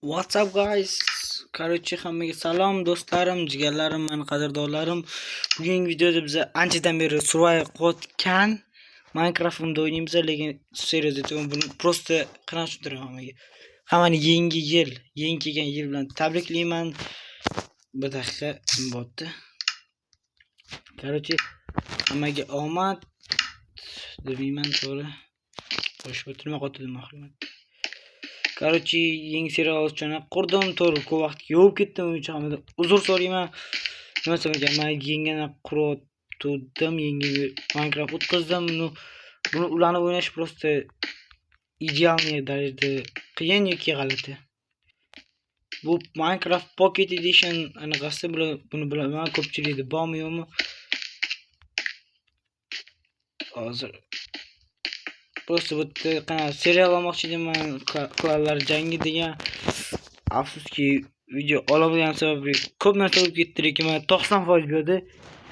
What's up guys? Короче, hammaga salom do'stlarim, jigarlarim, mani qadrdonlarim. Bugungi videoda biz anchadan beri survival qilayotgan Minecraft'imda o'ynaymiz, lekin серьёзно aytaman, buni просто qanaqa tushuntiraman hammaga. Hammani yangi yil, yangi kelgan yil bilan tabriklayman. Bir daqiqa nima bo'pti? Короче, hammaga omad demayman, to'g'ri. Xo'sh, bu nima qotildim oxirgi. Короче, yangi serial uchun qurdim, to'g'ri, ko'p vaqt yo'q ketdim, uning uchun hammadan uzr so'rayman. Nima desam ekan, men yengini qurayotgandim, yangi Minecraft o'tkazdim. Ну, buni ulanib o'ynash просто идеальный darajada qiyin yoki g'alati. Bu Minecraft Pocket Edition anaqasi, buni bilaman, ko'pchilikda bormi yo'qmi? Hozir просто bu yerda qanaqa serial olmoqchi edim man, klanlar jangi degan. Afsuski, video ololmagan sababli ko'p narsa bo'lib ketdi, lekin man 90% bu yerda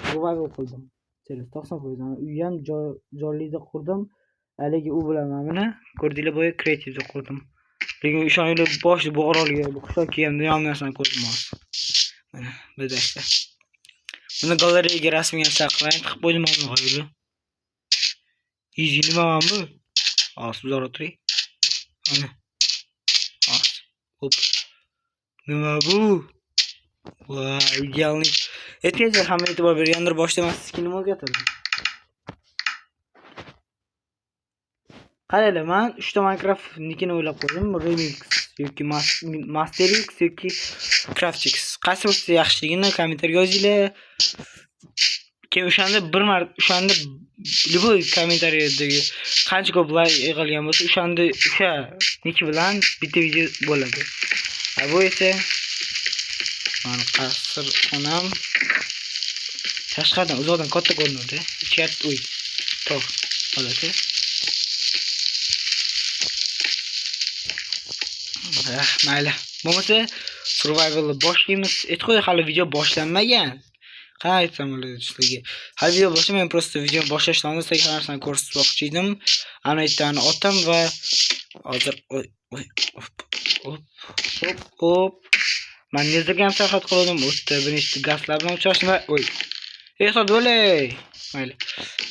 survival qildim. Serial 90%. Ana uy ham jonlida qurdim. Haligi u bilan mana buni ko'rdinglar, boya kreativda qurdim. Lekin ishoninglar, boshida bu orolga, bu qishloqqa kelganda yon narsani ko'rdim hozir. Mana bir daqiqa. Buni galereyaga rasmga saqlang, qilib qo'ydim mana qo'ydi. Easy nima mana bu? Hozir uzoq o'tiring. Mana. Hozir. Hop. Nima bu? Voy, идеальный. Aytgancha hamma e'tibor bergandir, boshida man skinimni o'zgartirdim. Qaranglar, man 3 ta Minecraft nikini o'ylab qo'ydim. Remix yoki Masterx yoki Craftix. Qaysi birisi yaxshiligini kommentariyga yozinglar. Keyin o'shanda bir marta o'shanda любой kommentariyadagi qancha ko'p layk yig'ilgan bo'lsa, o'shanda o'sha niki bilan bitta video bo'ladi. Ha, bu esa mani qasr xonam tashqaridan uzoqdan katta ko'rinadi. Ichkari uy tog' holati. Mayli. Bo'lmasa survivalni boshlaymiz. Aytib qo'y, hali video boshlanmagan. Qanday aytsam bo'ladi sizlarga? Hali video boshlanmagan, просто video boshlashdan oldin sizlarga hamma narsani ko'rsatmoqchi edim. Ana yerdan otam va hozir oy oy hop hop hop hop. Man Netherga ham sayohat qildim. U yerda bir nechta gazlar bilan uchrashdim va oy. Ehtiyot bo'lay. Mayli.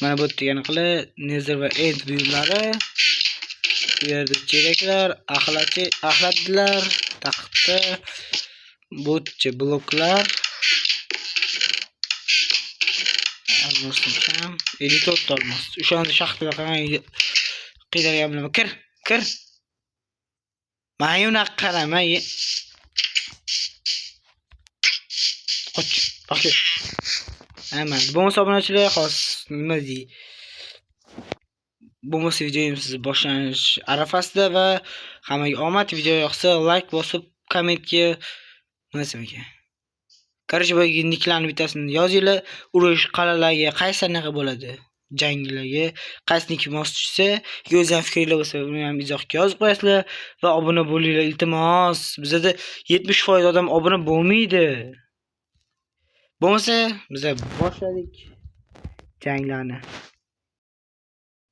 Mana bu yerda yana qilib Nether va End buyumlari. Bu yerda chelaklar, axlatchi, axlatlar, taxta, butchi bloklar. Olmosdan kam. 54 ta olmos. O'shanda shaxtada qanday qiynalgan bilaman. Kir, kir. Manga unaqa qarama. Qoch, qoch. Ha, mayli. Bo'lmasa obunachilar, hozir nima dey? Bo'lmasa videomiz boshlanish arafasida va hammaga omad. Video yoqsa like bosib, kommentga nima desam ekan? Короче, boyagi niklarni bittasini yozinglar. Urush qal'alarga qaysi anaqa bo'ladi? Janglarga qaysi nik mos tushsa, o'zingizning fikringlar bo'lsa, uni ham izohga yozib qo'yasizlar va obuna bo'linglar, iltimos. Bizada 70% odam obuna bo'lmaydi. Bo'lmasa, biz boshladik janglarni.